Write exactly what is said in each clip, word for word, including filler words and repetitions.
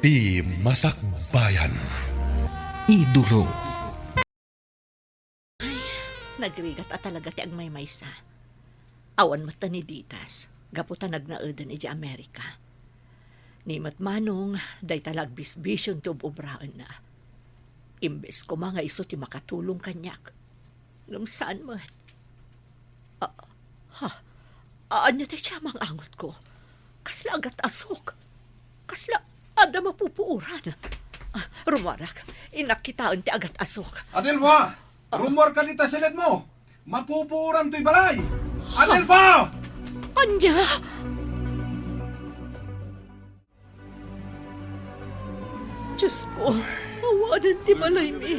Ti Masakbayan. Idolo. Nagrigat a talaga ti agmaymaysa. Awan met ta ni Ditas, gapu ta nagnaedan idiay Amerika. Ni met Manong, dayta la agbisbision ti ub-ubraenna. Imbes koma nga isu ti makatulong kaniak, ngem saan met. Ah, ha? Ania ti siamang angotko? Kasla agat-asok. Kasla adda mapupuoran. Ah, rumuarak. Innak kitaen ti agat-asok. Adelfa! Ah. Rumuarka dita siled mo! Mapupuoran toy balay! Ah. Adelfa! Ania? Diosko, awanen ti balaymi.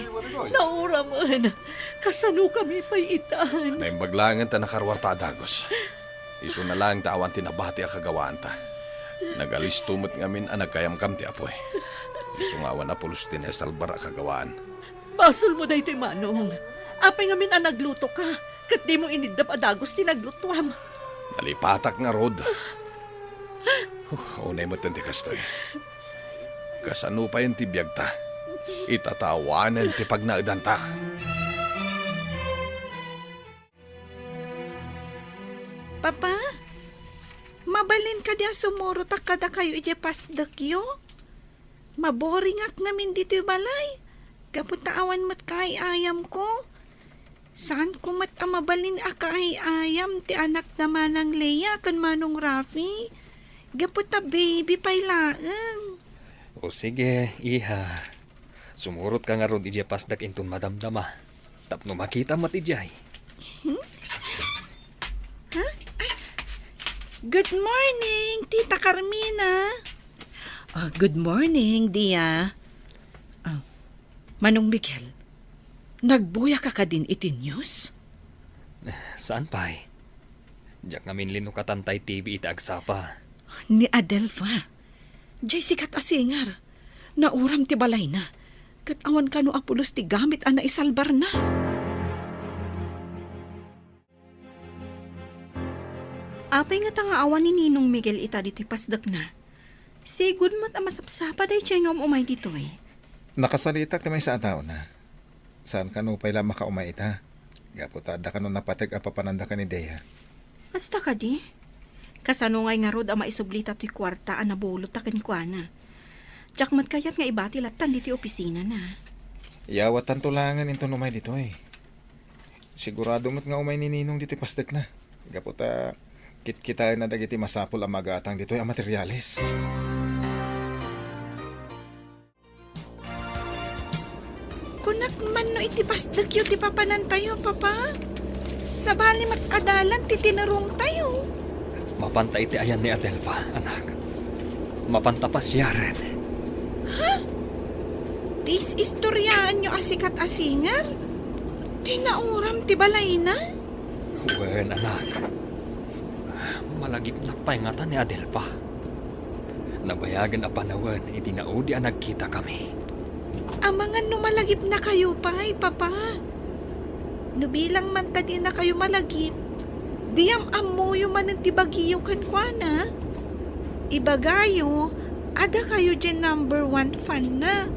Nauramen. Kasanokami pay itan? Naimbag laengen ta nakaruarta a dagus. Isuna laeng ta awan ti nabati a kagawaanta. Nagalisto met ngamin a nagkayamkam ti apuy. Isu nga awan a pulos ti naisalbar a kagawaan. Basolmo daytoy, Manong. Apay ngamin a naglutoka, ket dimo iniddep a dagus ti naglutoam? Nalipatak ngarud. Huh, unay metten ti kastoy. Kasano payen ti biagta? Ita ta awanen ti pagnaedanta. Papa, mabalin kadi a sumurot a kadakayo idiay pasdekyo? Maboringak ngamin ditoy balay, gapu ta awan met kaay-ayamko. Saanko met a mabalin a kaay-ayam ti anak da Manang Lea ken Manong Rafi, gapu ta baby pay laeng. O sige, iha. Sumurotka ngarud idiay pasdek inton madamdama. Tapno makita met idiay. Hmm? Ha? Ay. Good morning, Tita Carmina. Ah, good morning, Dia. Ah, Manong Miguel, nagbuyaka kadin iti news? Saan pay? Diak ngamin linukatan tay T V iti agsapa. Ni Adelfa. Jay sikat a singer. Nauram ti balayna. Ket awan kano a pulos ti gamit a naisalbarna. Apay ngata nga awan ni Ninong Miguel ita ditoy pasdekna? Sigud met a masapsapa daydiay nga um-umay ditoy. Nakasaritak ti maysa a taona. Saan kano pay la makaumay ita? Gapu ta adda kano napateg a papananda ken ni Dea. Kasta kadi? Kasano ngay ngarud a maisublita toy kuarta a nabulotta kenkuana? Diak met kayat nga ibati lattan ditoy opisinana. Iyawatanto laengen inton umay ditoy. Sigurado met nga umay ni Ninong ditoy pasdekna. Gapu ta kitkitaenna dagiti masapul a magatang ditoy a materiales. Kunak man no iti pasdekyo ti papanantayo, Papa? Sabali met adalan ti tinurongtayo. Mapanta iti ayan ni Adelfa, anak. Mapanta pasiaren. Ha? Ti is-istoriaanyo a sikat a singer? Ti nauram ti balayna? Wen, anak. Malagipnak pay ngata ni Adelfa. Nabayagen a panawen iti naudi a nagkitakami. Amangan no malagipnakayo pay, Papa. No bilang man ta dinakayo malagip, diyam ammoyo manen ti bagiyo kenkuana. Ibagayo, adakayo diay number one fan na.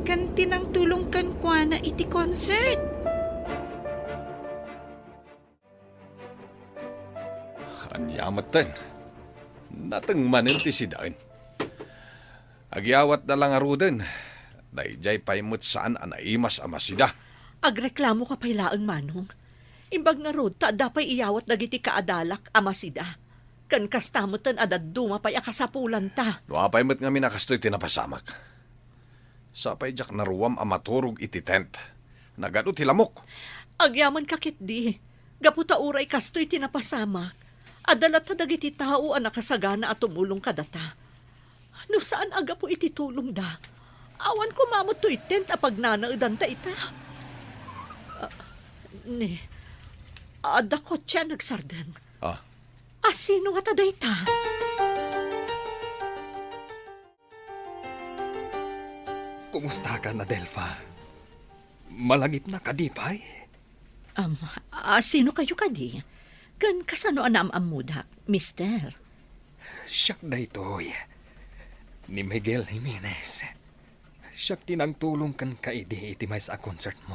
Ken ti nangtulong kenkuana iti concert. Ania metten? Nateng manen ti sidaen. Agiyawatda la ngaruden. Daydiay pay met saan a naimas a masida. Agreklamoka pay laeng, Manong. Imbag ngarud ta adda pay iyawat dagiti kaadalak a masida. Ken kasta metten a dadduma pay a kasapulanta. No apay met ngamin a kastoy ti napasamak. Sapay diak naruam a maturog iti tent. Nagadu ti lamok. Agyamankami ketdi, gapu ta uray kastoy ti napasamak, adda latta dagiti tao a nakasagana a tumulong kadata. No saan a gapu iti tulongda, awan koma met toy tent a pagnanaedanta ita. Ah, ni, adda kotse a nagsardeng. Ah. A sino ngata dayta? Kumustakan, Adelfa? Malagipna kadi pay? Am, a sino kayo kadi? Ken kasano a naam-ammodak, mister? Siak daytoy. Ni Miguel Jimenez. Siak ti nangtulong kenka idi iti maysa a concertmo.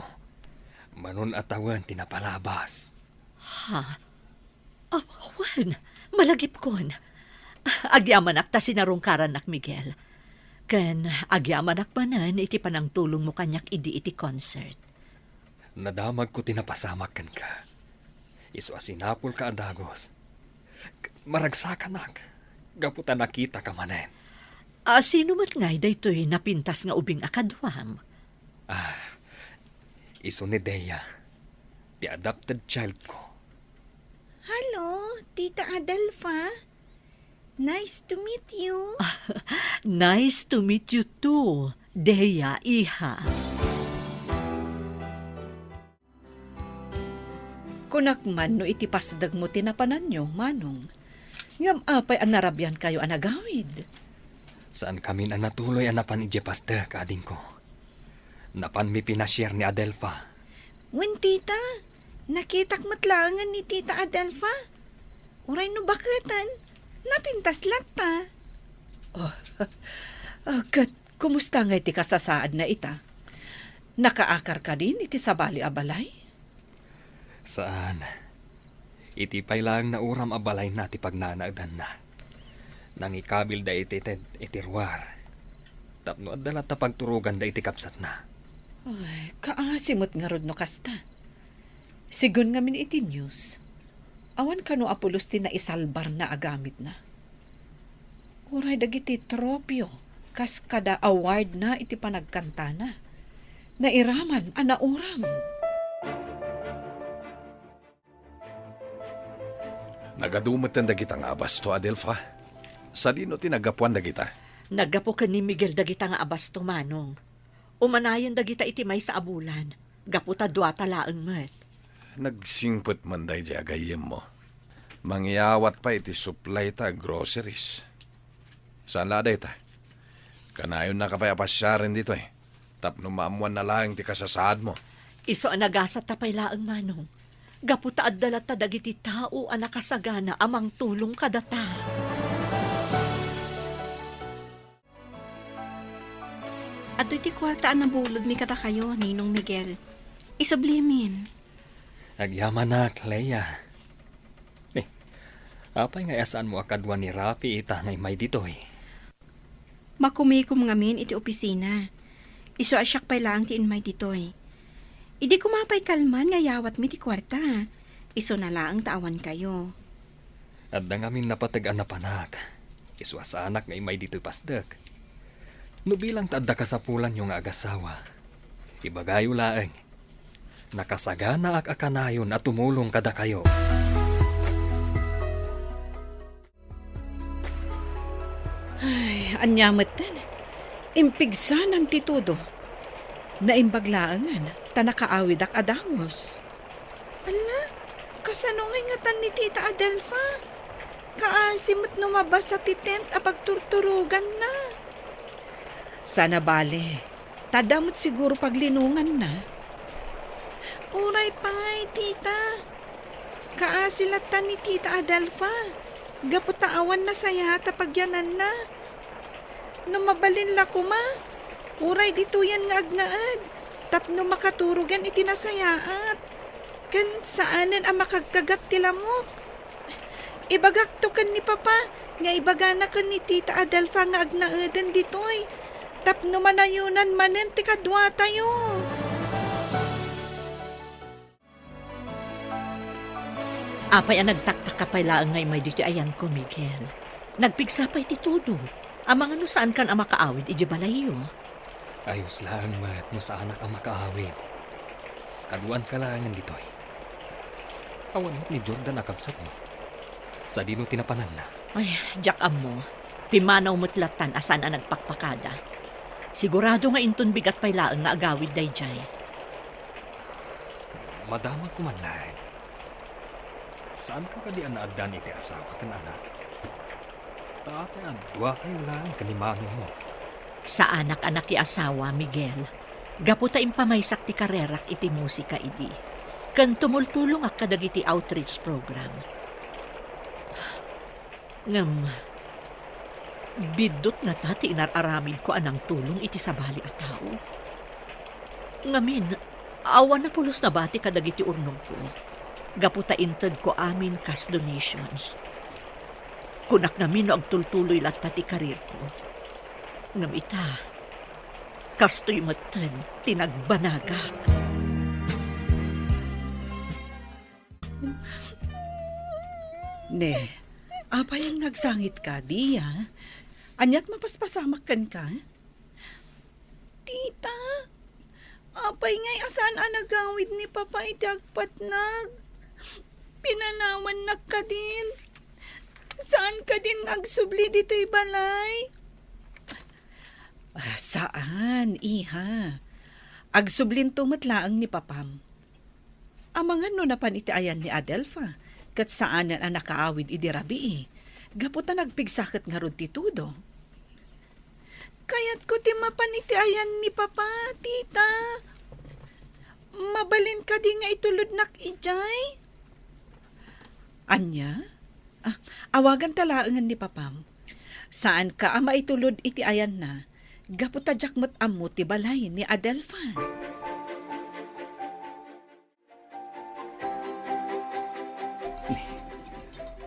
Manon a tawen ti napalabas. Ha? Oh, wen, malagipkon. Agyamanak ta sinarungkarannak, Miguel. Ken agyamanak manen iti panangtulongmo kaniak idi iti concert. Nadamagko ti napasamak kenka. Isu a sinapulka a dagus. Maragsakanak gapu ta nakitaka manen. A, sino met ngay daytoy napintas nga ubing a kaduam? Ah, isu ni Dea, ti adopted child ko. Hello, Tita Adelfa. Nice to meet you. Nice to meet you too, Dea, iha. Kunak man no iti pasdegmo ti napananyo, Manong. Ngem apay a narabiankayo a nagawid? Saankamin a natuloy a napan idiay pasdek, adingko. Napanmi pinasiar ni Adelfa. Wen, tita, nakitak met laengen ni Tita Adelfa. Uray no baketen, napintas latta. Oh, ah, ket kumusta ngay ti kasasaadna ita? Nakaakar kadin iti sabali a balay? Saan. Iti pay laeng nauram a balayna ti pagnanaedanna. Nangikabilda iti tent iti ruar. Tapno adda latta pagturoganda iti kabsatna. Ay, kaasi met ngarud no kasta. Sigun ngamin iti news, awan kano a pulos ti naisalbarna a gamitna. Uray dagiti tropeo kas kada awardna iti panagkantana. Nairaman a nauram. Nagadu metten dagita nga abasto, Adelfa. Sadino ti naggapuan dagita? Naggapu ken ni Miguel dagita nga abasto, Manong. Umanayen dagita iti maysa a bulan, gapu ta duata laeng met. Nagsingpet man daydiay a gayyemmo. Mangyawat pay iti supply ta a groceries. Saan la a dayta? Kanayonnaka pay a pasiaren ditoy, tapno maammoanna laeng ti kasasaadmo. Isu a nagasatta pay laeng, Manong, gapu ta adda latta dagiti tao a nakasagana a mangtulong kadata. Adtoy ti kuarta a nabulodmi kadakayo, Ninong Miguel. Isublimin. Agyamanak, Leia. Ni, apay nga saanmo a kadua ni Rafi ita nga immay ditoy? Makumikom ngamin iti opisina. Isu a siak pay laeng ti immay ditoy. Idi koma pay kalman nga iyawatmi ti kuarta, isuna laeng ta awankayo. Adda ngamin napateg a napanak. Isu a saanak nga immay ditoy pasdek. No bilang ta adda kasapulanyo nga agasawa, ibagayo laeng. Nakasaganaak a kanayon a tumulong kadakayo. Ay, ania metten? Impigsanan ti tudo. Naimbag laengen ta nakaawidak a dagus. Ala, kasano ngay ngatan ni Tita Adelfa? Kaasi met no mabasa ti tent a pagturturoganna. Saan a bale, ta adda met siguro paglinonganna. Uray pay, tita. Kaasi latta ni Tita Adelfa, gapu ta awan nasayaat a pagyananna. No mabalin la koma, uray ditoyen nga agnaed, tapno makaturogen iti nasayaat, ken saanen a makagkagat ti lamok. Ibagakto ken ni Papa nga ibagana ken ni Tita Adelfa nga agnaeden ditoy, tapno manayonan manen ti kaduatayo. Apay a nagtaktakka pay laeng nga immay ditoy ayanko, Miguel? Nagpigsa pay ti tudo. Amangan no saankan a makaawid idiay balayyo. Ayos laeng met no saanak a makaawid. Kaduaanka laengen ditoy. Awan met ni Jordan a kabsatmo. Sadino ti napananna? Ay, diak ammo. Pimmanaw met lattan a saan a nagpakpakada. Sigurado nga inton bigat pay laeng nga agawid daydiay. Madamagko man laeng. Saanka kadi a naaddan iti asawa ken anak? Ta apay a duakayo laeng ken ni manongmo? Saanak a nakiasawa, Miguel. Gapu ta impamaysak ti karerak iti musika idi. Ken tumultulongak kadagiti outreach program. Ngem, Biddut ngata ti inar-aramidko a nangtulong iti sabali a tao. Ngamin, awan a pulos nabati kadagiti urnongko, gapu ta intedko amin kas donations. Kunak ngamin no agtultuloy latta ti karirko. Ngem ita, kastoy metten ti nagbanagak. Ne, apay nga agsangitka, Dia? Ania ti mapaspasamak kenka? Tita, apay ngay a saan a nagawid ni Papa iti agpatnag? Pinanawannak kadin. Saan kadin nga agsubli ditoy balay? Ah, saan, iha. Agsublinto met laeng ni Papam. Amangan no napan iti ayan ni Adelfa, ket saanen a nakaawid idi rabii, gapu ta nagpigsa ket ngarud ti tudo. Kayatko ti mapan iti ayan ni Papa, tita. Mabalin kadi nga itulodnak idiay? Ania? Ah, awaganta laengen ni Papam. Saanka a maitulod iti ayanna, gapu ta diak met ammo ti balay ni Adelfa.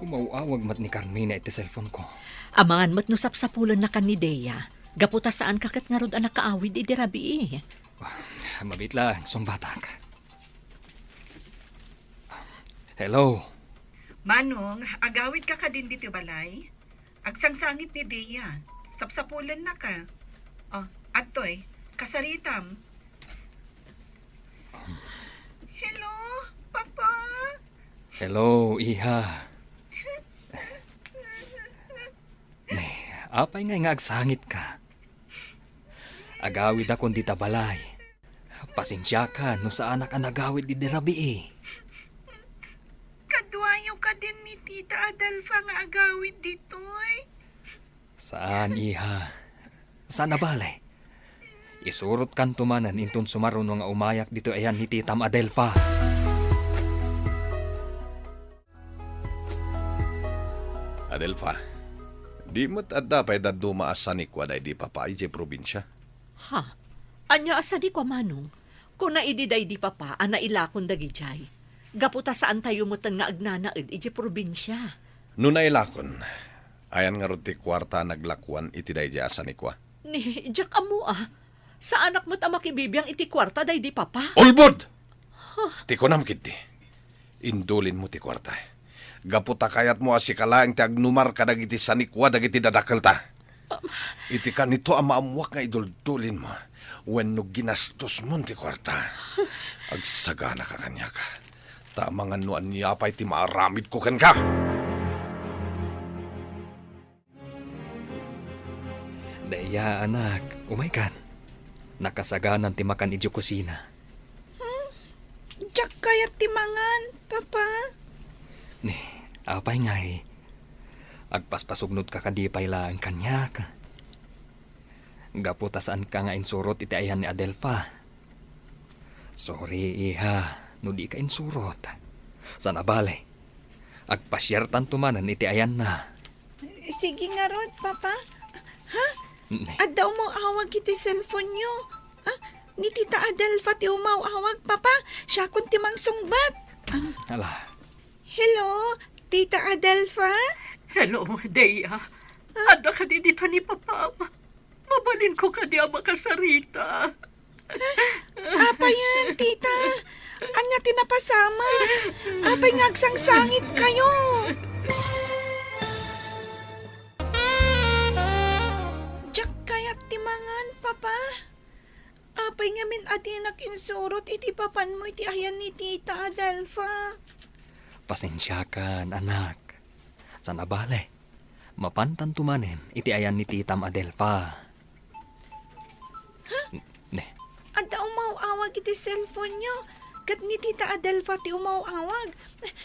Umaw-awag met ni Carmina iti cellphone-ko. Amangan met no sapsapulennakan ni Dea, gapu ta saanka ket ngarud a nakaawid idi rabii. Ah, mabiit laeng, sungbatak. Hello? Manong, agawidka kadin ditoy balay? Agsangsangit ni Dea. Sapsapulennaka. Oh, adtoy, kasaritam. Hello, Papa? Hello, iha. Ne, apay ngay nga agsangitka? Agawidakon dita balay. Pasensiaka no saanak a nagawid idi rabii. Kaduayo kadin ni Tita Adelfa nga agawid ditoy? Saan, iha. Saan a bale. Isurotkanto manen inton sumaruno nga umayak ditoy ayan ni Titam Adelfa. Adelfa, di met adda pay dadduma a sanikua daydi Papa idiay probinsia? Ha? Ania a sanikua, Manong? Kuna idi daydi Papa a nailakon dagidiay. Gapu ta saantayo metten nga agnanaed idiay probinsia. No nailakon, ayan ngarud ti kuarta a naglakuan iti daydiay a sanikua? Ni, diak ammo a. Saanak met a makibibiang iti kuarta daydi Papa. Ulbod! Ti kunam ketdi, indulinmo ti kuarta. Gapu ta kayatmo a sika laeng ti agnumar kadagiti sanikua dagiti dadakelta. Iti kanito a maammuak nga iduldulinmo wenno ginastosmon ti kuarta, agsaganaka kaniak. Ta amangan no ania pay ti maaramidko kenka. Daya, anak, umaykan. Nakasaganan ti makan idiay kusina. Hmm? Diak kayat ti mangan, Papa. Ni, apay ngay? Agpaspasugnodka kadi pay laeng kaniak? Gapu ta saanka nga insurot iti ayan ni Adelfa. Sorry, iha, no dika insurot. Saan a bale. Agpasiartanto manen iti ayanna. Sige ngarud, Papa. Ha? Ne. Adda umaw-awag iti cellphone-yo. Ah, ni Tita Adelfa ti umaw-awag, Papa. Siakon ti mangsungbat. Am, Ala. Hello, Tita Adelfa? Hello, Dea. Ah? Adda kadi dita ni Papam? Mabalinko kadi a makasarita? Apayen, tita? Ania ti napasamak? Apay nga agsangsangitkayo? Diak kayat ti mangan, Papa. Apay ngamin a dinak insurot iti papanmo iti ayan ni Tita Adelfa? Pasensiakan, anak. Saan a bale. Mapantanto manen iti ayan ni Titam Adelfa. Ha? N-, ne. Adda umaw-awag iti cellphone-yo. Ket ni Tita Adelfa ti umaw-awag.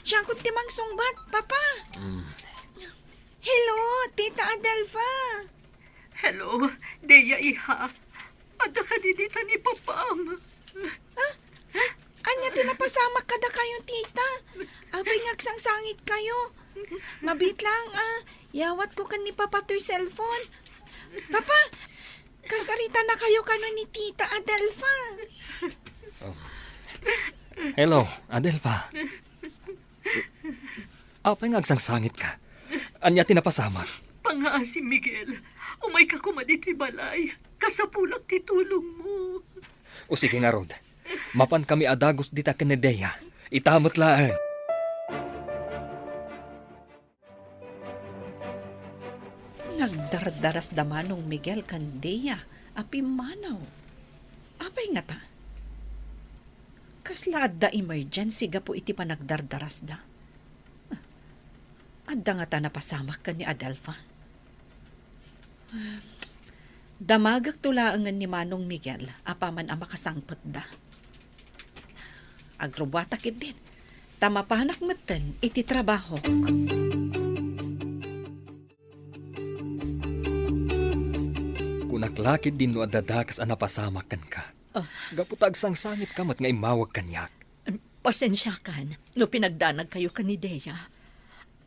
Siakon ti mangsungbat, Papa. Mm. Hello, Tita Adelfa. Hello, Dea, iha. Adda kadi dita ni Papam? Ah? Ania ti napasamak kadakayo, tita? Apay nga agsangsangitkayo? Mabiit lang, ah, Yawatko ken ni Papa toy cellphone. Papa, kasaritanakayo kano ni Tita Adelfa. Um, hello, Adelfa. Apay nga agsangsangitka? Ania ti napasamak? Pangaasi, Miguel. Umayka koma ditoy balay. Kasapulak ti tulongmo. O sige ngarud. Mapankami a dagus dita ken ni Dea. Ita met laeng. Nagdardarasda Manong Miguel ken Dea a pimmanaw. Apay ngata? Kasla adda emergency gapu iti panagdardarasda? Adda ngata napasamak ken ni Adelfa? Damagekto laengen ni Manong Miguel apaman a makasangpetda. Agrubbuatak ketdin, ta mapanak metten iti trabahok. Kunak la ketdin no adda dakes a napasamak kenka. Ah. Gapu ta agsangsangit ka met nga immawag kaniak. Pasensiakan no pinagdanagkayo ken ni Dea.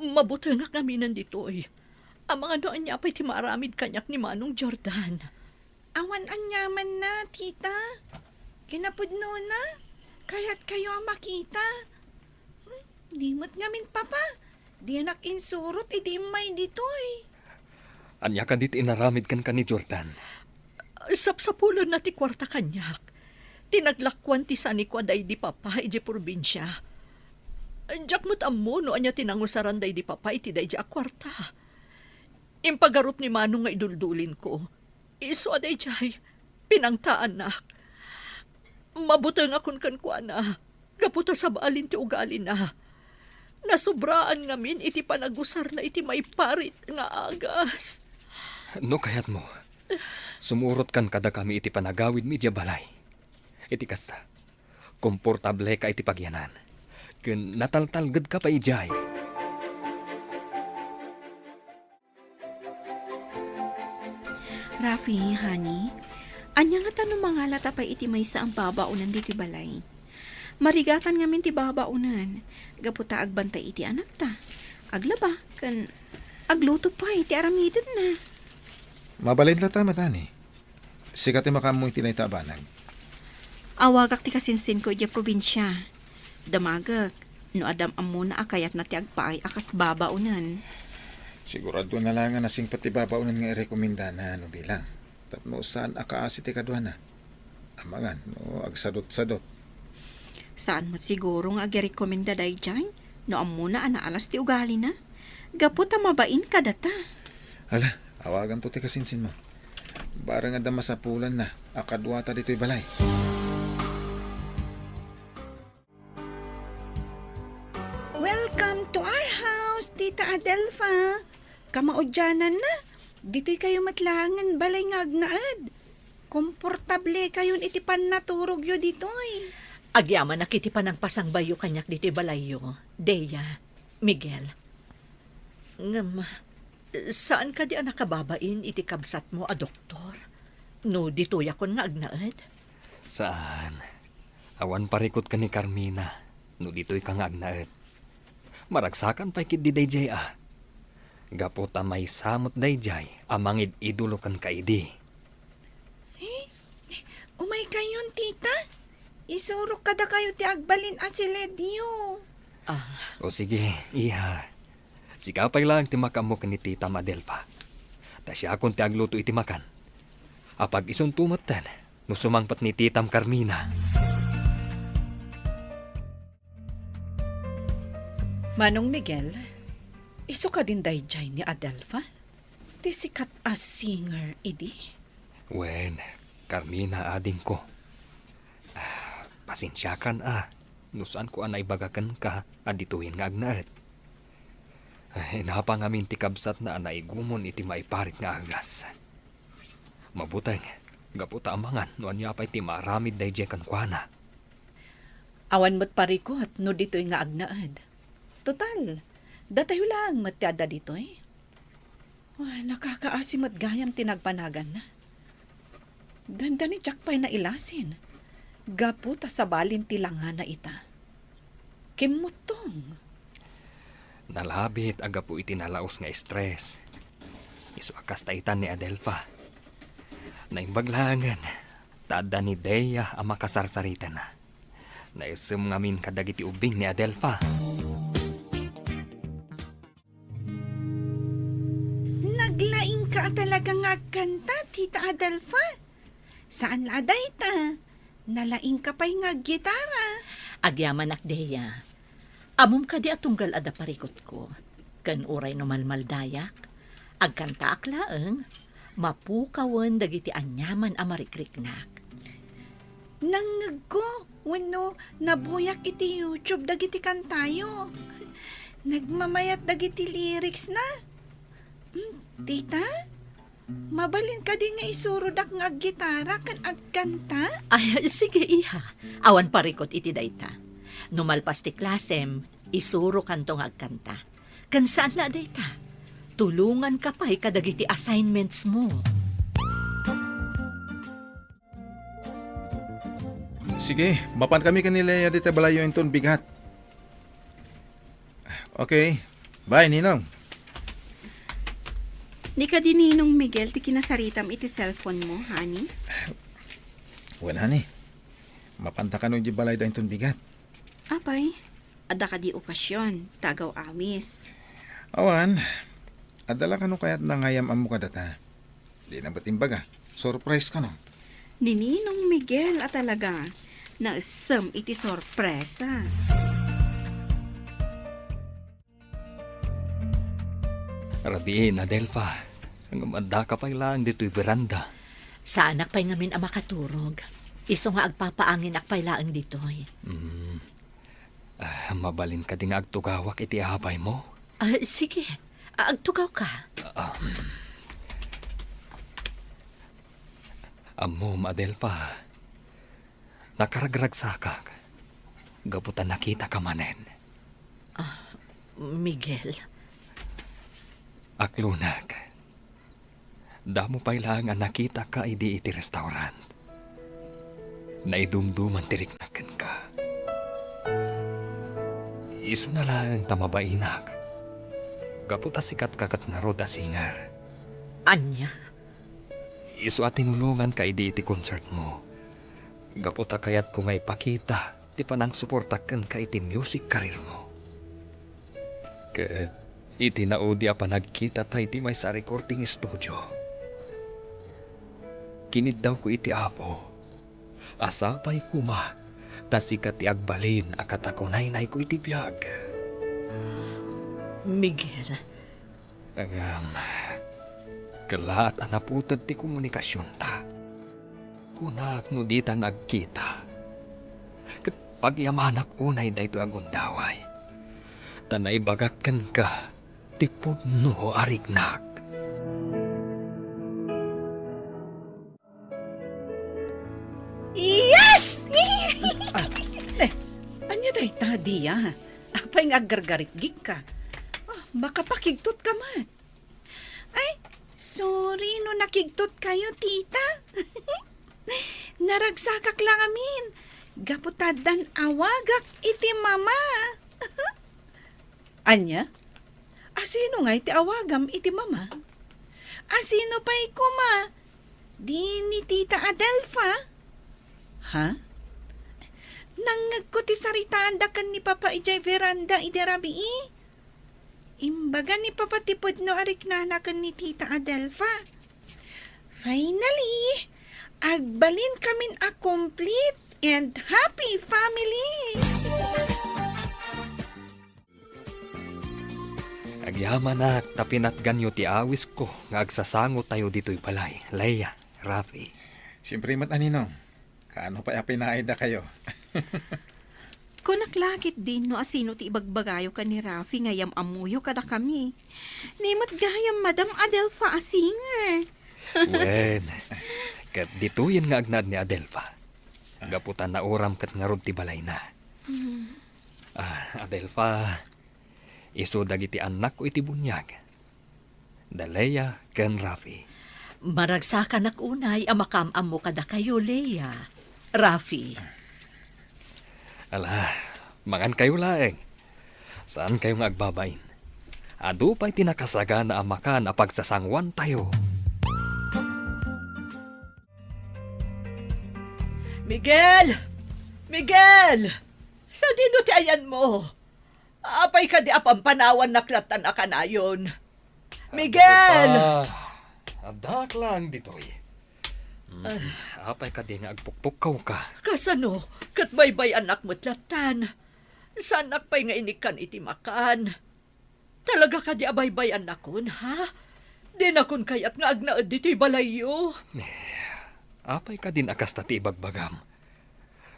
Mabutengak ngaminen ditoy. Amangan no ania pay ti maaramid kaniak ni Manong Jordan. Awan aniamanna, tita. Kinapudnona, kayatkayo a makita. Hmm, di met ngamin, papa. Dinak insurot idi immay ditoy. Ania kadi ti inaramid kenka ni Jordan? Sapsapulenna ti kuarta kaniak. Ti naglakuan ti saniko a daydi papa idiay probinsia. Diak met ammo no ania ti nangusaran daydi papa iti daydiay a kuarta. Impagarup ni Manong nga iduldulinko. Isu a daydiay, pinangtaannak. Mabutengakon kenkuana, gapu ta sabalin ti ugalina. Nasobraan ngamin iti panagusarna iti maiparit nga agas. No kayatmo, sumurotkan kadakami iti panagawidmi idiay balay. Iti kasta, komportableka iti pagyanan, ken nataltalgedka pay idiay. Rafi, honey, ania ngata no mangalata pay iti maysa a babaonan ditoy balay? Marigatan ngamin ti babaonan, gapu ta agbantay iti anakta, aglaba, ken agluto pay ti aramidenna. Mabalin latta met, honey. Sika ti makaammo iti dayta a banag. Awagak ti kasinsinko idiay probinsia. Damagek no adda ammona a kayatna ti agpaay a kas babaonan. Siguraduanna la nga nasingpet ti babaonan nga irekomendana, no bilang. Tapno saan a kaasi ti kaduana. Amangan no agsadutsadut. Saan met siguro nga agirekomenda daydiay no ammona a naalas ti ugalina. Gapu ta mabain kadata. Hala, awaganto ti kasinsinmo. Barang adda masapulanna a kaduata ditoy balay. Welcome to our house, Tita Adelfa. Kamaudiananna, ditoy kayo met laengen balay nga agnaed. Komportable kayon iti pannaturogyo ditoy. Agyamanak iti panangpasangbayyo kaniak ditoy balayyo, Dea, Miguel. Ngem, saan kadi a nakababain iti kabsatmo a doktor no ditoyakon nga agnaed? Saan. Awan parikut ken ni Carmina no ditoyka nga agnaed. Maragsakan pay ketdi daydiay a. Gapu ta maysa met daydiay a mangid-idolo kenka idi. Eh, umaykayon, tita. Isurok kadakayo ti agbalin a siledyo. Ah. O sige, iha. Sika pay laeng ti makaammo ken ni titam Adelfa. Ta siakon ti agluto iti makan. Apag-isunto metten no sumangpet ni titam Carmina. Manong Miguel, isu kadin daydiay ni Adelfa? Ti sikat a singer idi? Wen, Carmina, adingko. Ah, pasensiakan a, no saanko a naibaga kenka a ditoyen nga agnaed. Ay, napangamin ti kabsatna a naigumon iti maiparit nga agas. Mabuteng, gapu ta amangan no ania pay ti maaramid daydiay kenkuana. Awan met parikut no ditoy nga agnaed. Total, datayo laeng met ti adda ditoy. Ah, nakakaasi met gayam ti nagbanaganna. Dandani diak pay nailasin, gapu ta sabalin ti langana ita. Kimmuttong. Nalabit a gapu iti nalaus nga stress. Isu a kasta itan ni Adelfa. Naimbag laengen, ta adda ni Dea a makasarsaritana. Naisem ngamin kadagiti ubbing ni Adelfa. Naglaingka a talaga nga agkanta, Tita Adelfa. Saan la a dayta. Nalaingka pay nga aggitara. Agyamanak, Dea. Ammom kadi a tunggal adda parikutko? Ken uray no malmaldayak, agkantaak laeng, mapukawen dagiti aniaman a marikriknak. Nangngegko wenno nabuyak iti YouTube dagiti kantayo. Nagmamayat dagiti lyrics na. Hmm, tita? Mabalin kadi nga isurodak nga aggitara ken agkanta? Ay, sige, iha. Awan parikut iti dayta. No malpas ti klasem, isurokanto nga agkanta. Ken saan la a dayta, tulonganka pay kadagiti assignments mo. Sige, mapan kami ken ni Lea dita balayyo inton bigat. Okay. Bye, Ninong. Ni kadi Ninong Miguel ti kinasaritam iti cellphone mo, honey? Wen, honey. Mapanta kano iti balayda inton bigat. Apay, adda kadi okasion, ta agaw-awis? Awan, adda la kano kayatna nga agyam-ammo kadata. Dina met imbaga. Surprise kano. Ni Ninong Miguel a talaga, naisem iti sorpresa. Rabiin, Adelfa. Ngem addaka pay laeng ditoy veranda. Saanak pay ngamin a makaturog. Isu nga agpapaanginak pay laeng ditoy. Mm. Ah, mabalin kadi nga agtugawak iti abaymo? Ah, sige. Ah, agtugawka. Ah, ammom, Adelfa, nakaragragsakak gapu ta nakitaka manen. Ah, Miguel. Aklonek. Damo pay laeng a nakitaka idi iti restaurant. Naidumduman ti riknak kenka. Isuna laeng ta mabainak. Gapu ta sikatka ket ngarud a singer. Ania? Isu a tinulonganka idi iti concertmo. Gapu ta kayatko nga ipakita ti panangsuportak kenka iti music career-mo. Ket iti naudi a panagkitata iti maysa a recording studio, kiniddawko iti Apo a sapay koma ta sika ti agbalin a katakunaynayko iti biag. Miguel. Ngem, kellaat a naputed ti komunikasionta. Kunak no dita nagkita. Ket pagyamanak unay daytoy a gundaway. Ta naibagak kenka ti pudno a riknak. Yes! Ah, eh, ania dayta, Dia? Apay nga aggargaripgikka? Ah, makapakigtot ka met. Ay, sorry no nakigtot kayo, tita. Naragsakak lang amin. Gapu ta addan awagak iti mama. Ania? Asino ngay ti awagam iti mama? Asino pay koma? Di ni Tita Adelfa? Ha? Nangngegko ti saritaanda ken ni Papa idiay veranda idi rabii. Imbaga ni Papa ti pudno a riknana ken ni Tita Adelfa. Finally, agbalinkamin a complete and happy family! Agyamanak ta pinatganyo ti awisko nga agsasangotayo ditoy balay, Leia, Rafi. Siempre met, a ninong. Kaano pay a pinaayda kayo? Kunak la ketdin no asino ti ibagbagayo ken ni Rafi nga yam-ammoyo kadakami. Ni met gayam Madam Adelfa a singer. Wen, ket ditoyen nga agnaed ni Adelfa. Gapu ta nauram ket ngarud ti balayna. Mm. Ah, Adelfa, isu dagiti annakko iti buniag. Da Leia ken Rafi. Maragsakanak unay a makaam-ammo kadakayo, Leia. Rafi. Ala, mangankayo laeng. Saankayo nga agbabain. Adu pay ti nakasagana a makan a pagsasanguantayo. Miguel! Miguel! Sadino ti ayanmo? Apay kadi a pampanawannak lattan a kanayon? Miguel! Adda, addaak laeng ditoy. Mm, apay kadi nga agpukpukkawka? Kasano? Ket baybay-annak met lattan. Saannak pay nga inikkan iti makan. Talaga kadi a baybay-annakon, ha? Dinakon kayat nga agnaed ditoy balayyo. Eh, apay kadin a kasta ti ibagbagam?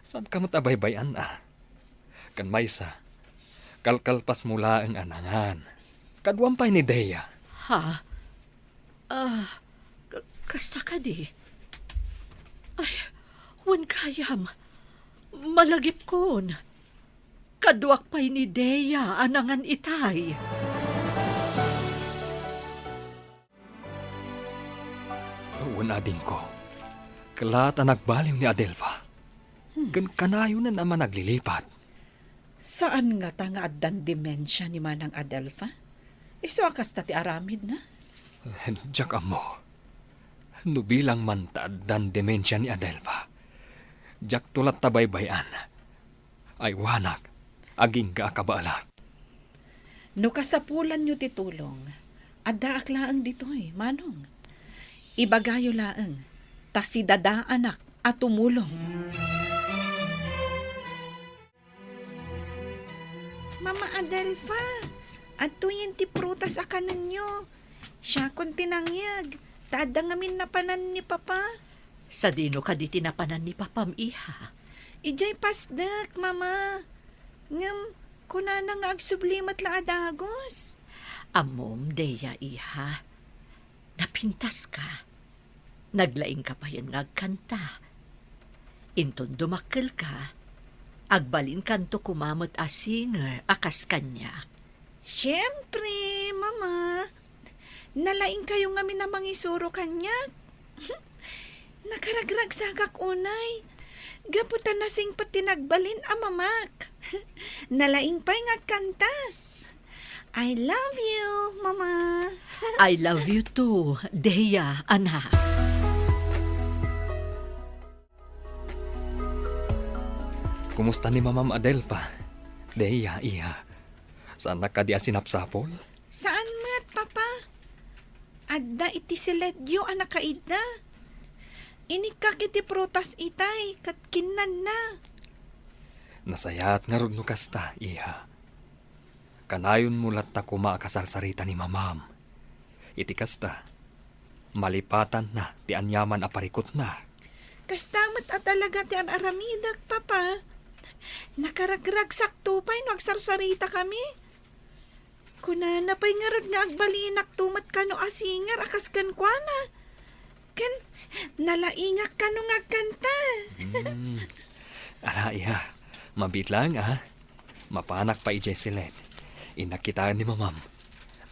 Saanka met a baybay-an a. Ken maysa, kalkalpasmo laeng a nangan. Kaduam pay ni Dea. Ha? Ah, ka-, kasta kadi? Ay, wen gayam. Malagipkon. Kaduak pay ni Dea a nangan itay. Wen, adingko. Kelaat a nagbaliw ni Adelfa. Hmm. Ken kanayonen a managlilipat. Saan ngata nga addan demensia ni Manang Adelfa? Isu a kasta ti aramidna? Diak ammo. No bilang man ta addan demensia ni Adelfa, diakto latta baybay-an. Aywanak, agingga a kabaelak. No kasapulanyo ti tulong, addaak laeng ditoy, Manong. Ibagayo laeng, ta sidadaanak a tumulong. Mama Adelfa, adtoyen ti prutas a kanenyo. Siakon ti nangyeg, ta adda ngamin napanan ni Papa. Sadino kadi ti napanan ni Papam, iha? Idiay pasdek, Mama. Ngem, kunana nga agsubli met la a dagus. Ammom, Dea, iha. Napintaska. Naglaingka payen nga agkanta. Inton dumakkelka, agbalinkanto koma met a singer a kas kaniak. Siempre, Mama. Nalaingkayo ngamin a mangisuro kaniak. Nakaragragsakak unay. Gapu ta nasingpet ti nagbalin a mamak. Nalaing pay nga agkanta. I love you, Mama. I love you too, Dea, anak. Kumusta ni Mamam Adelfa? Dea, iha. Saannak kadi a sinapsapol? Saan met, Papa. Adda iti siledyo a nakaidda. Inikkak iti prutas itay, ket kinnanna. Nasayaat ngarud no kasta, iha. Kanayonmo latta koma a kasarsarita ni Mamam. Iti kasta, malipatanna ti aniaman a parikutna. Kasta met a talaga ti ar-aramidek, Papa. Nakaragragsakto pay no agsarsaritakami. Kunana pay ngarud nga agbalinakto met kano a singer a kas kenkuana. Ken, nalaingak kano nga agkanta. Hmm. Ala, iha, mabiit laeng, a. Mapanak pay idiay siled. Innak kitaen ni Mamam.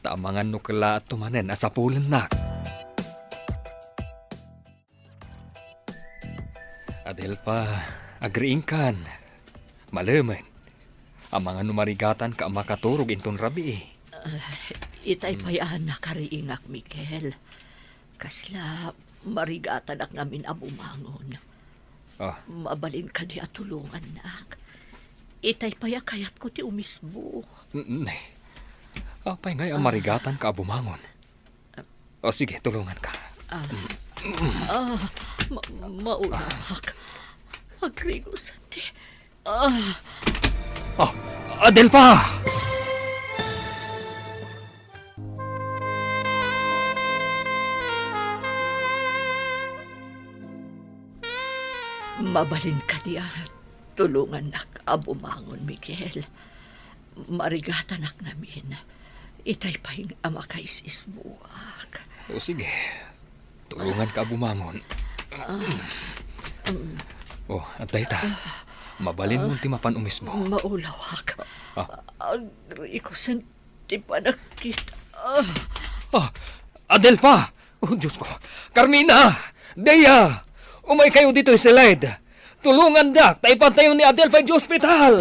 Ta amangan no kellaatto manen a sapulennak. Adelfa, agriingkan. Malemen. Amangan no marigatanka a makaturog inton rabii. Ah, itay pay a nakariingak, Miguel. Kasla marigatanak ngamin a bumangon. Ah. Mabalin kadi a tulongannak? Itay pay a kayatko ti umisbo. Mm, eh. Apay ngay a marigatanka a bumangon? O, sige, tulonganka. Ah, ah, ma-, maulawak. Agrigos ti, ah. Ah, Adelfa! Mabalin kadi a tulongannak a bumangon, Miguel. Marigatanak ngamin. Itay pay a makaisisbuak. O sige, tulonganka a bumangon. Ah, um. O, adda ita. Mabalinmon ti mapan umisbo. Maulawak. Ah. Agrikosen ti panagkita. Ah. Ah, Adelfa! O, Diosko! Carmina! Dea! Umaykayo ditoy siled! Tulongandak ta ipantayo ni Adelfa idiay ospital!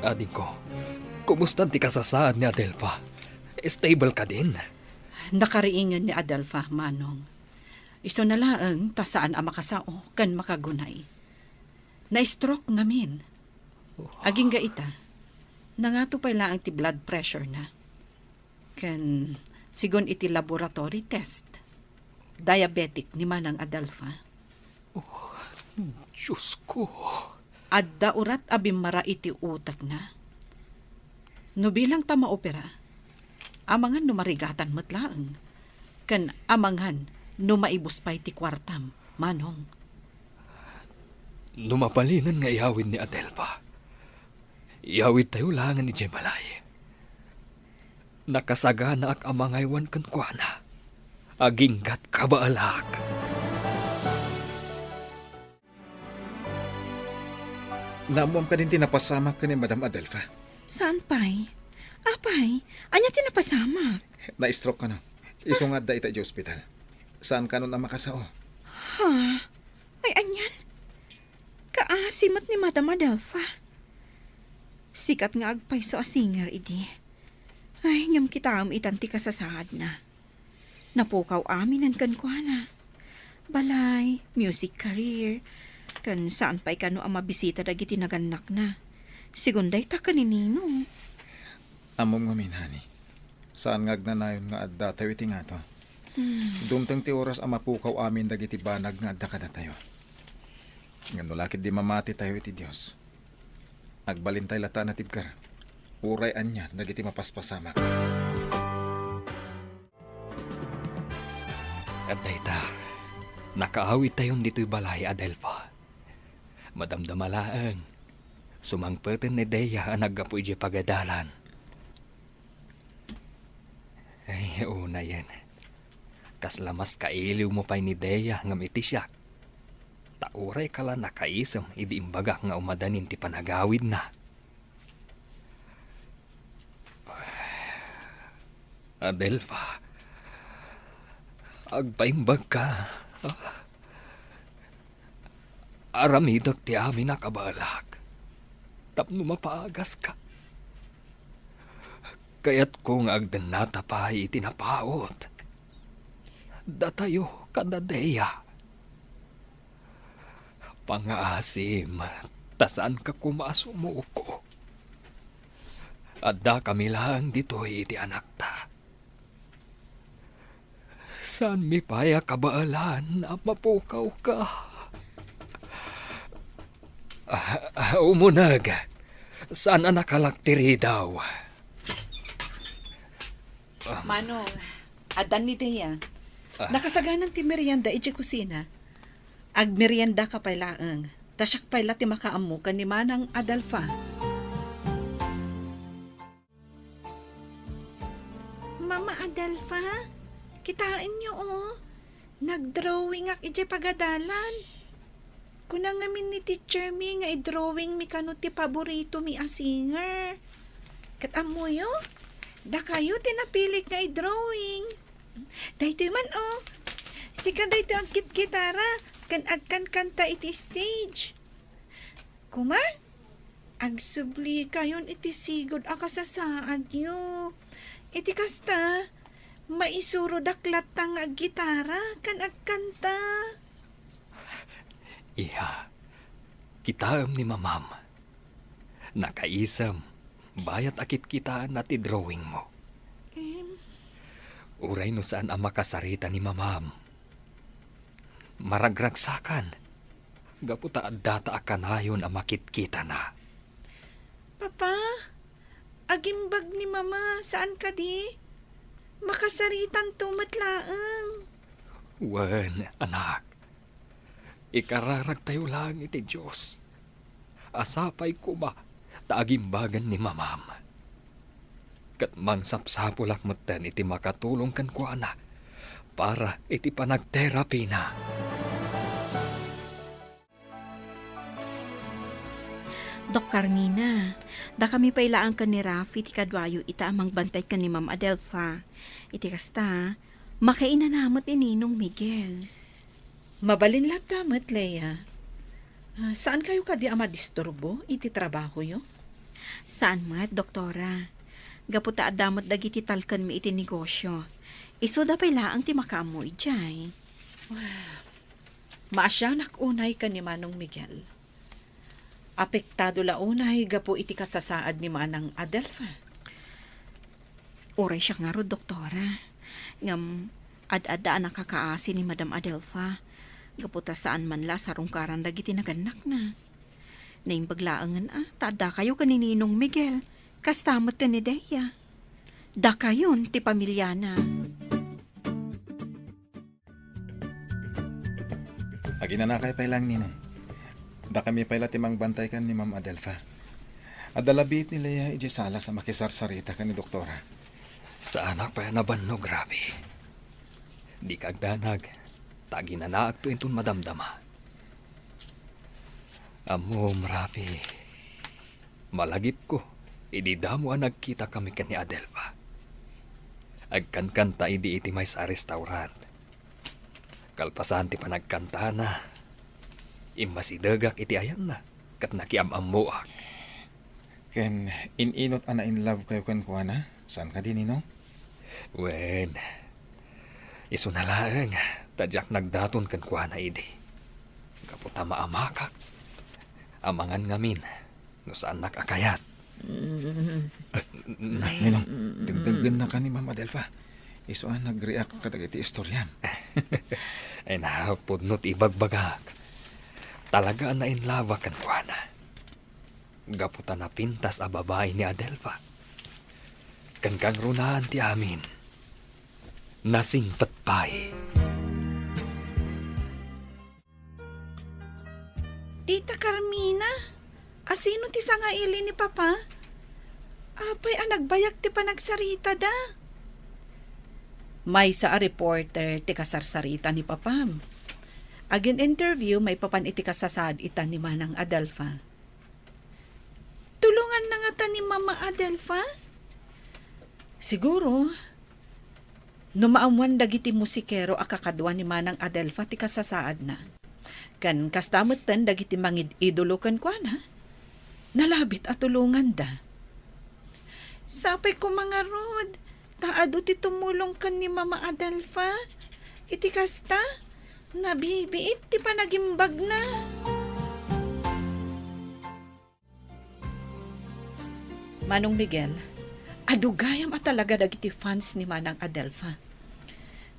Adingko, kumusta ti kasasaad ni Adelfa? Stable kadin? Nakariingen ni Adelfa, Manong. Isuna laeng ta saan a makasao ken makagunay. Na-stroke ngamin. Agingga ita, nangato pay laeng ti blood pressure na. Ken, sigun iti laboratory test, diabetic ni Manang Adelfa. Oh, Diyos ko. Adda urat a bimmara iti utekna. No bilang ta maopera, amangan no marigatan met laeng, ken amangan no maibus pay ti kuartam, Manong. No mabalinen nga iyawid ni Adelfa, iyawidtayo laengen idiay balay. Nakasaganaak a mangaywan kenkuana. Aginggat kabaelak. Naammoam kadin ti napasamak ken ni Madam Adelfa? Saan pay? Apay, ania ti napasamak? Na-stroke kano. Isu nga adda ita idiay ospital. Saan kano a makasao? Ha? Ay, anian? Kaasi met ni Madam Adelfa. Sikat nga agpayso a singer idi. Ay, ngem kitaem itan ti kasasaadna. Napukaw aminen kenkuana. Balay, music career, ken saan pay kano a mabisita dagiti nagannakna. Sigun dayta ken ni Nino. Ammom ngamin, honey. Saan nga agnanayon nga addatayo iti ngato. Hmm. Dumteng ti oras a mapukaw amin dagiti banag nga adda kadatayo. Ngem no la ketdi mamatitayo iti Dios, agbalintay latta a natibker, uray ania dagiti mapaspasamak. Ket dayta, nakaawidtayon ditoy balay, Adelfa. Madamdama laeng, sumangpeten ni Dea a naggapu idiay pagadalan. Ay, unayen. Kasla mas kailiwmo pay ni Dea ngem iti siak. Ta uray ka la nakaisem idi imbagak nga umadanin ti panagawidna. Adelfa, agpaimbagka. Aramidek ti amin a kabaelak tapno mapaagaska. Kayatko nga agdennata pay iti napaut. Datayo kada Dea. Pangaasim, ta saanka koma a sumuko. Addakami laeng ditoy iti anakta. Saanmi pay a kabaelan a mapukawka. Ah, ah, umuneg. Saan a nakalak ti ridaw? Ah. Manong, addan ni Dea. Ah. Nakasaganan ti merienda idiay kusina. Agmeriendaka pay laeng. Ta siak pay la ti makaammo ken ni Manang Adelfa. Mama Adelfa, kitaenyo, oh. Nagdrawingak idiay pagadalan. Kuna ngamin ni teacher mi nga idrawingmi kano ti paboritomi a singer. Ket ammoyo, dakayo ti napilik nga idrawing. Daytoy man, oh. Sika daytoy agkitgitara ken agkankanta iti stage. Kuma, agsublikayon iti sigud a kasasaadyo. Iti kasta, maisurodak latta nga aggitara ken agkanta. Iha, kitaem ni Mamam. Nakaisem, bayat a kitkitaenna ti drawingmo. Em. Uray no saan a makasarita ni Mamam, maragragsakan gapu ta addata a kanayon a makitkitana. Papa, agimbag ni Mama, saan kadi? Makasaritanto met laeng. Wen, anak. Ikararagtayo laeng iti Dios. A sapay koma ta agimbagan ni Mamam. Ket mangsapsapulak metten iti makatulong kenkuana para iti panagterapina. Doc Carmina, dakami pay laeng ken ni Rafi ti kaduayo ita a mangbantay ken ni Ma'am Adelfa. Iti kasta, makainana met ni Ninong Miguel. Mabalin latta met, Lea. Ah, saan kayo kadi a madisturbo iti trabahoyo? Saan met, Doktora. Gapu ta adda met dagiti talkenmi iti negosyo. Isuda pay laeng ti makaammo idiay. Maasianak unay ken ni Manong Miguel. Apektado la unay gapu iti kasasaad ni Manang Adelfa. Uray siak ngarud, Doktora. Ngem, ad-adda a nakakaasi ni Madam Adelfa. Gapu ta saan man la a sarungkaran dagiti nagannakna. Naimbag laengen a, ta addakayo ken ni Ninong Miguel. Kasta met ken ni Dea. Dakayon ti pamiliana. Aginanakay pay laeng, Ninong. Dakami pay la ti mangbantay ken ni Ma'am Adelfa. Adda la biit ni Lea idiay sala sa makisarsarita ken ni Doktora. Saanak pay a nabannog, Rafi. Dika agdanag, ta aginanaakto inton madamdama. Ammom, Rafi, malagipko idi damo a nagkitakami ken ni Adelfa. Agkankanta idi iti maysa a restaurant. Kalpasan ti panagkantana, immasidegak iti ayanna ket nakiam-ammoak. Ken in-inut a na-in love kayo kenkuana? Saan kadi, Ninong? Wen, isuna laeng ta diak nagdaton kenkuana idi. Gapu ta maamakak. Amangan ngamin no saannak a kayat. Mm. Ah, na, Ninong, dengdenggenna ka ni Ma'am Adelfa. Isu a nag-react kadagiti istoriam. Ay na, pudno ti ibagbagak. Talaga a na-in love-ak kenkuana. Gapu ta napintas a babai ni Adelfa. Ken kangrunaan ti amin, nasingpet pay. Tita Carmina, asino ti sangaili ni Papa? Apay a nagbayag ti panagsaritada? Maysa a reporter ti kasarsarita ni Papam. Agin-interview maipapan iti kasasaad ita ni Manang Adelfa. Tulonganna ngata ni Mama Adelfa? Siguro, no maammuan dagiti musikero a kakadua ni Manang Adelfa ti kasasaadna, ken kasta metten dagiti mangid-idolo kenkuana, nalabit a tulonganda. Sapay koma ngarud, ta adu ti tumulong ken ni Mama Adelfa. Iti kasta, nabibiit ti panagimbagna. Manong Miguel, adu gayam a talaga dagiti fans ni Manang Adelfa.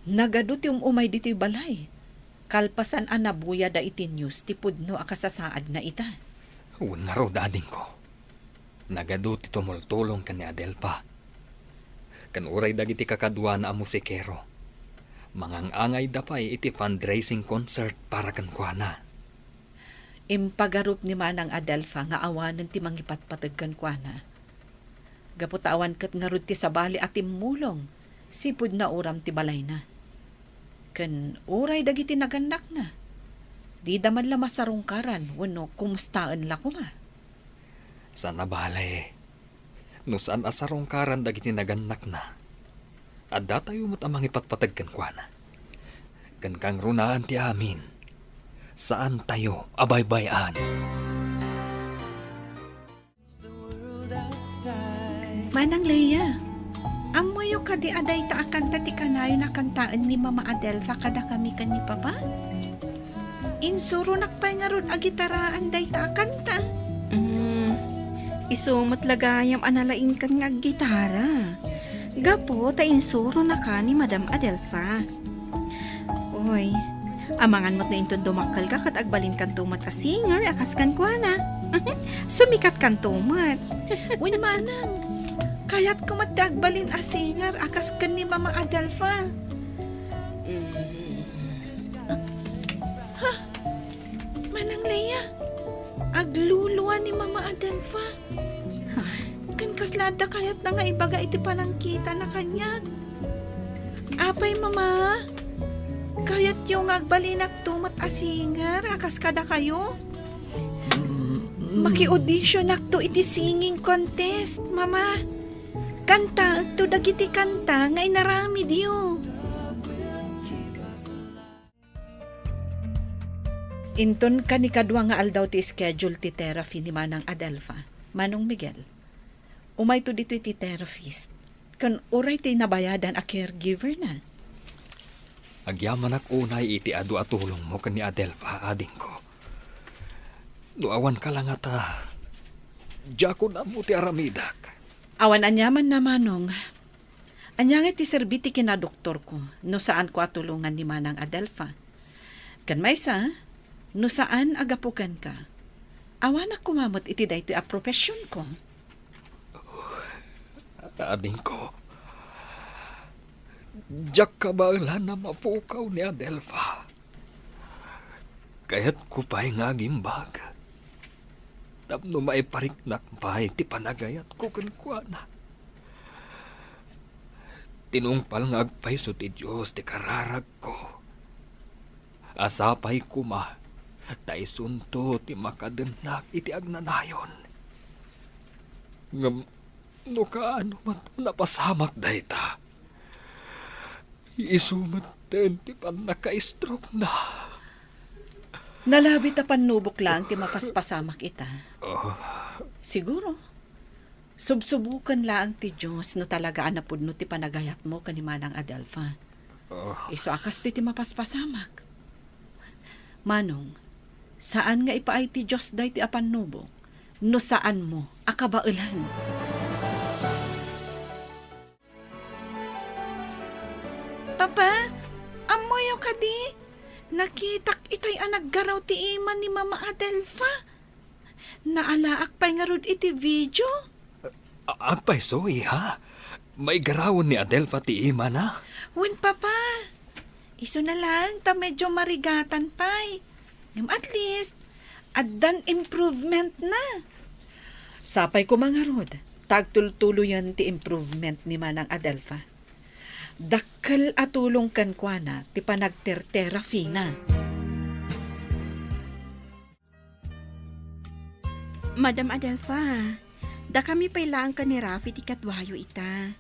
Nagadu ti um-umay ditoy balay, kalpasan a nabuyada iti news ti pudno a kasasaadna ita. Wen ngarud, adingko. Nagadu ti tumultulong ken ni Adelfa. Ken uray dagiti kakaduana a musikero, mangang-angayda pay iti fundraising concert para kenkuana. Impagarup ni Manang Adelfa nga awanen ti mangipatpateg kenkuana. Gapu ta awan ket ngarud ti sabali a timmulong, sipud nauram ti balayna. Ken uray dagiti nagannakna, dida man la masarungkaran wenno kumustaen la koma. Saan a bale, no saan a sarungkaran dagiti nagannakna, addatayo met a mangipatpateg kenkuana. Ken kangrunaan ti amin, saantayo a baybay-an. Manang Leia, ammoyo kadi a dayta a kanta ti kanayon a kantaen ni Mama Adelfa kadakami ken ni Papa? Insuronak pay ngarud a gitaraan dayta a kanta. Mm, isu met la gayam a nalaingkan nga aggitara. Gapu ta insuronaka ni Madam Adelfa. Oy, amangan met no inton dumakkelka ket agbalinkanto met a singer a kas kenkuana. Sumikatkanto met. Wen manang, kayatko met ti agbalin a singer a kas ken ni Mama Adelfa. Mm. Ha? Manang Leia, aglulua ni Mama Adelfa. Ken kasla adda kayatna nga ibaga iti panangkitana kaniak? Apay, Mama? Kayatyo nga agbalinakto met a singer a kas kadakayo? Maki-auditionakto iti singing contest, Mama. Kantaekto dagiti kanta nga inaramidyo. Inton kanikadua nga aldaw ti schedule ti therapy ni Manang Adelfa, Manong Miguel, Umayto ditoy ti therapist, ken uray ti nabayadan a caregiver na. Agyamanak unay iti adu a tulongmo ken ni Adelfa, adingko. No awan ka la ngata, diakon ammo ti aramidek. Awan aniamanna, Manong. Ania ngay ti serbi ti kinadoktorko no saanko a tulongan ni Manang Adelfa? Ken maysa, no saan a gapu kenka, awanak koma met iti daytoy a professionko. Adingko, diak kabaelan a mapukaw ni Adelfa. Kayatko pay nga agimbag tapno maipariknak pay ti panagayatko kenkuana. Tinungpal nga agpayso ti Dios ti kararagko. A sapay koma ta isunto ti makadennak iti agnanayon. Ngem no kaano met a napasamak dayta, isu metten ti pannakaistrokna. Nalabit a pannubok laeng ti mapaspasamak ita. Oh. Siguro, subsubuken laeng ti Dios no talaga a napudno ti panagayatmo ken ni Manang Adelfa. Oh. Isu a kastoy ti mapaspasamak. Manong, saan nga ipaay ti Dios daytoy a pannubok no saanmo a kabaelan. Papa, ammoyo kadi? Nakitak itay a naggaraw ti ima ni Mama Adelfa. Naalaak pay ngarud iti video. A-, agpayso, iha. Maigarawen ni Adelfa ti imana. Wen, Papa. Isuna laeng ta medyo marigatan pay. Ngem at least, addan improvement na. Sapay koma ngarud, ta agtultuloyen ti improvement ni Manang Adelfa. Dakkel a tulong kenkuana ti panagterterapina. Madam Adelfa, dakami pay laeng ken ni Rafi ti kaduayo ita.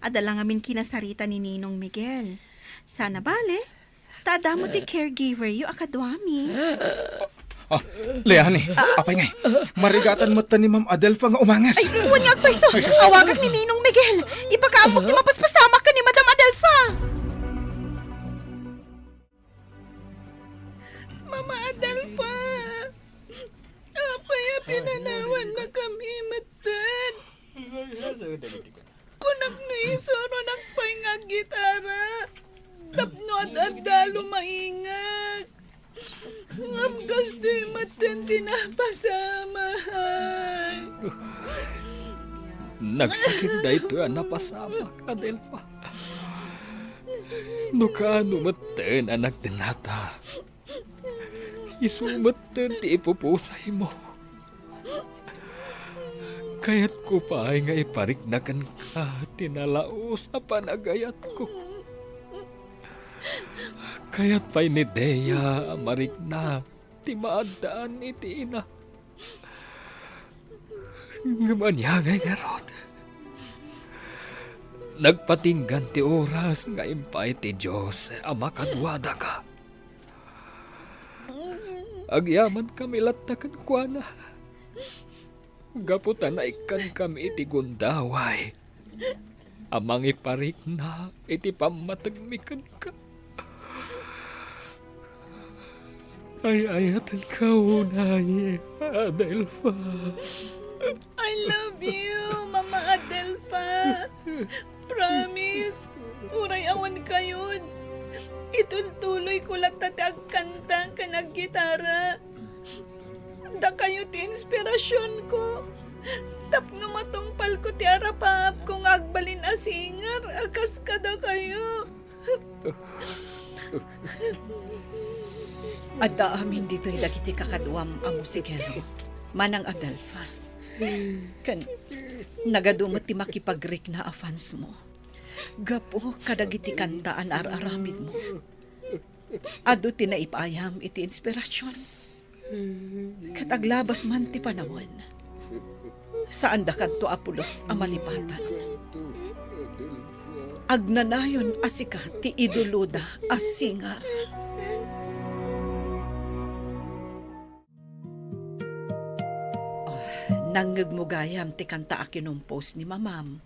Adda la ngamin kinasarita ni Ninong Miguel. Sana bale, ta adda met ti caregiver-yo a kaduami. Ah, Leani, apay ngay, marigatan met ta ni Ma'am Adelfa nga umanges. Ay, wen nga agpayso. Ay, sus. Awagak ni Ninong Miguel. Ipakaammok ti mapaspasamak ken ni Madam Adelfa. Mama Adelfa, apay a pinanawannakami metten? Kunak nga isuronak pay nga aggitara tapno ad-adda a lumaingek. Ngem kastoy metten ti napasamak. Nagsakit daytoy a napasamak, Adelfa. No kaano metten a nagdennata, isu metten ti ipupusaymo. Kayatko pay nga iparikna kenka ti nalaus a panagayatko. Kayat pay ni Dea a marikna ti maaddaan iti ina. Ngem ania ngay ngarud? Nagpatinggan ti oras nga impay ti Dios a makaduadaka. Agyamankami latta kenkuana, gapu ta naikkankami iti gundaway a mangiparikna iti pammategmi kenka. Ay-ayatenka unay, Adelfa. I love you, Mama Adelfa. Promise, uray awan kayod, itultuloyko latta ti agkanta ken aggitara. Dakayo ti inspirasionko tapno matungpalko ti arapaapko nga agbalin a singer a kas kadakayo. Adda amin ditoy dagiti kakaduam a musikero, Manang Adelfa. Ken nagadu met ti makipagrikna a fansmo gapu kadagiti kanta a naar-aramidmo. Adu ti naipayam iti inspirasion. Ket aglabas man ti panawen, saandakanto a pulos a malipatan. Agnanayon a sika ti idoloda a singer. Ah, Nangngegmo gayam ti kanta a kinompose ni Mamam.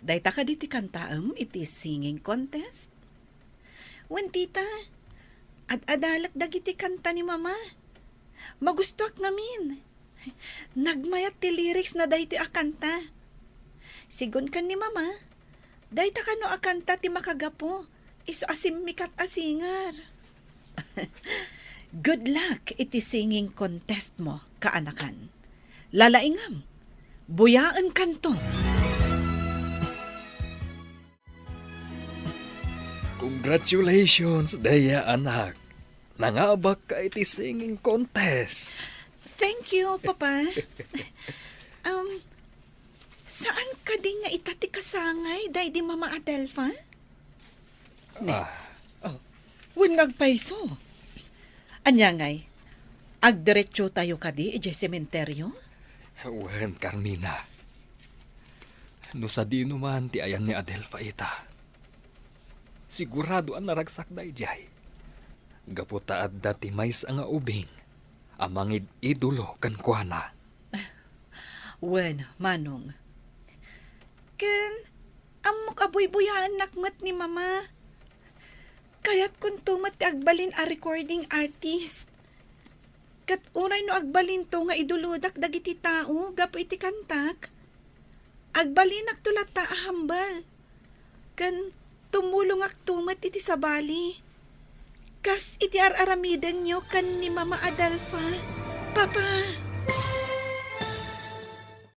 Dayta kadi ti kantaem iti singing contest? Wen, tita, ad-adalek dagiti kanta ni Mama. Magustoak ngamin. Nagmayat ti lyrics na daytoy a kanta. Sigun ken ni Mama, dayta kano a kanta ti makagapu isu a simmikat a singer. Good luck iti singing contest mo, kaanakan. Lalaingam, buyaenkanto. Congratulations, Daya, anak. Nangabakka iti singing contest. Thank you, Papa. Um, saan kadi nga ita ti kasangay daydi Mama Adelfa? Ne. Ah. Oh, wen nga agpayso. Ania ngay, agdiretsotayo kadi idiay sementeryo? Wen, Carmina. No sadino man ti ayan ni Adelfa ita, sigurado a naragsak daydiay. Gapu ta adda ti maysa nga ubing a mangid-idolo kenkuana. Wen, Manong. Ken, ammok a buybuyaennak met ni Mama. Kayatkonto met ti agbalin a recording artist. Ket uray no agbalinto nga idolodak dagiti tao gapu iti kantak, agbalinakto latta a humble. Ken tumulongakto met iti sabali. Kas iti ar-aramidenyo ken ni Mama Adelfa. Papa!